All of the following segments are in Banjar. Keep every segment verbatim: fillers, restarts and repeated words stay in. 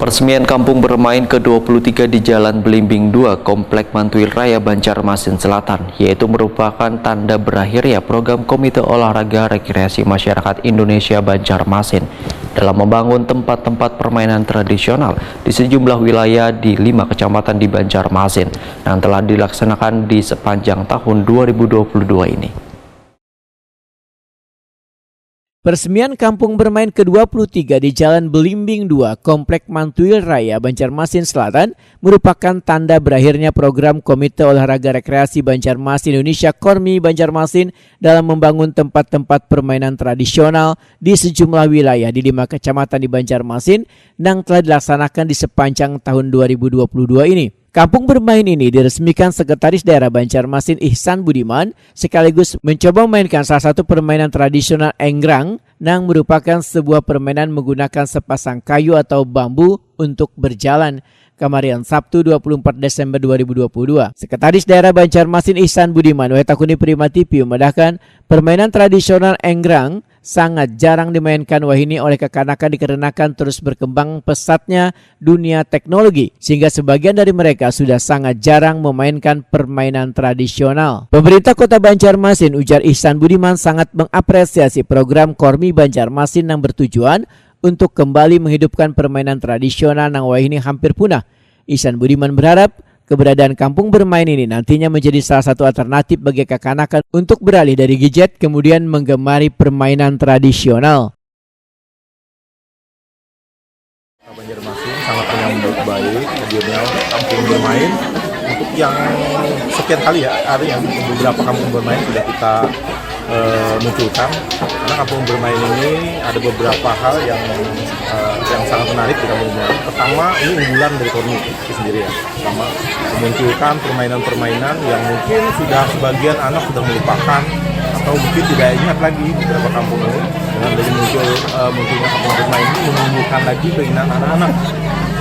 Peresmian Kampung Bermain kedua puluh tiga di Jalan Belimbing dua, Komplek Mantuil Raya, Banjarmasin Selatan, yaitu merupakan tanda berakhirnya program Komite Olahraga Rekreasi Masyarakat Indonesia Banjarmasin dalam membangun tempat-tempat permainan tradisional di sejumlah wilayah di lima kecamatan di Banjarmasin yang telah dilaksanakan di sepanjang tahun dua ribu dua puluh dua ini. Peresmian Kampung Bermain kedua puluh tiga di Jalan Belimbing dua, Komplek Mantuil Raya, Banjarmasin Selatan, merupakan tanda berakhirnya program Komite Olahraga Rekreasi Banjarmasin Indonesia, Kormi Banjarmasin, dalam membangun tempat-tempat permainan tradisional di sejumlah wilayah di lima kecamatan di Banjarmasin yang telah dilaksanakan di sepanjang tahun dua ribu dua puluh dua ini. Kampung Bermain ini diresmikan Sekretaris Daerah Banjarmasin Ihsan Budiman, sekaligus mencoba memainkan salah satu permainan tradisional enggrang, yang merupakan sebuah permainan menggunakan sepasang kayu atau bambu untuk berjalan. Kamarian Sabtu, dua puluh empat Desember dua ribu dua puluh dua. Sekretaris Daerah Banjarmasin Ihsan Budiman, wae takuni Prima T V, memadahkan, permainan tradisional enggrang sangat jarang dimainkan wahini oleh kekanakan dikarenakan terus berkembang pesatnya dunia teknologi, sehingga sebagian dari mereka sudah sangat jarang memainkan permainan tradisional. Pemerintah Kota Banjarmasin, ujar Ihsan Budiman, sangat mengapresiasi program Kormi Banjarmasin yang bertujuan untuk kembali menghidupkan permainan tradisional yang wayah ini hampir punah. Ihsan Budiman berharap keberadaan Kampung Bermain ini nantinya menjadi salah satu alternatif bagi kekanakan untuk beralih dari gadget kemudian menggemari permainan tradisional. Banjarmasin sangat menyambut baik hadirnya Kampung Bermain untuk yang sekian kali ya, artinya beberapa Kampung Bermain sudah kita eh, munculkan, karena Kampung Bermain ini ada beberapa hal yang eh, yang sangat menarik di Kampung Bermain. Pertama, ini unggulan dari Kormi itu sendiri ya. Pertama, memunculkan permainan-permainan yang mungkin sudah sebagian anak sudah melupakan atau mungkin tidak ingat lagi beberapa kampung ini. Dengan dari muncul eh, munculnya Kampung Bermain ini, menumbuhkan lagi keinginan anak-anak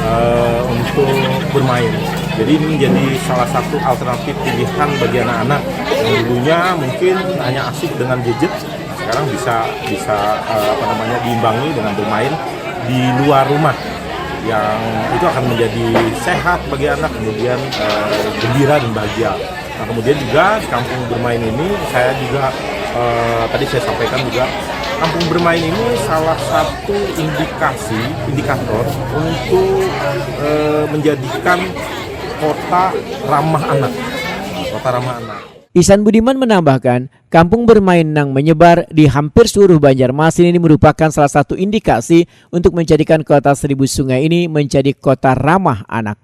eh, untuk bermain. Jadi ini menjadi salah satu alternatif pilihan bagi anak-anak yang dulunya mungkin hanya asik dengan gadget, sekarang bisa bisa eh, apa namanya, diimbangi dengan bermain di luar rumah, yang itu akan menjadi sehat bagi anak, kemudian eh, gembira dan bahagia. Nah, kemudian juga di Kampung Bermain ini saya juga eh, tadi saya sampaikan juga, Kampung Bermain ini salah satu indikasi, indikator untuk eh, menjadikan kota ramah anak. Nah, kota ramah anak. Ihsan Budiman menambahkan, Kampung Bermain yang menyebar di hampir seluruh Banjarmasin ini merupakan salah satu indikasi untuk menjadikan Kota Seribu Sungai ini menjadi kota ramah anak.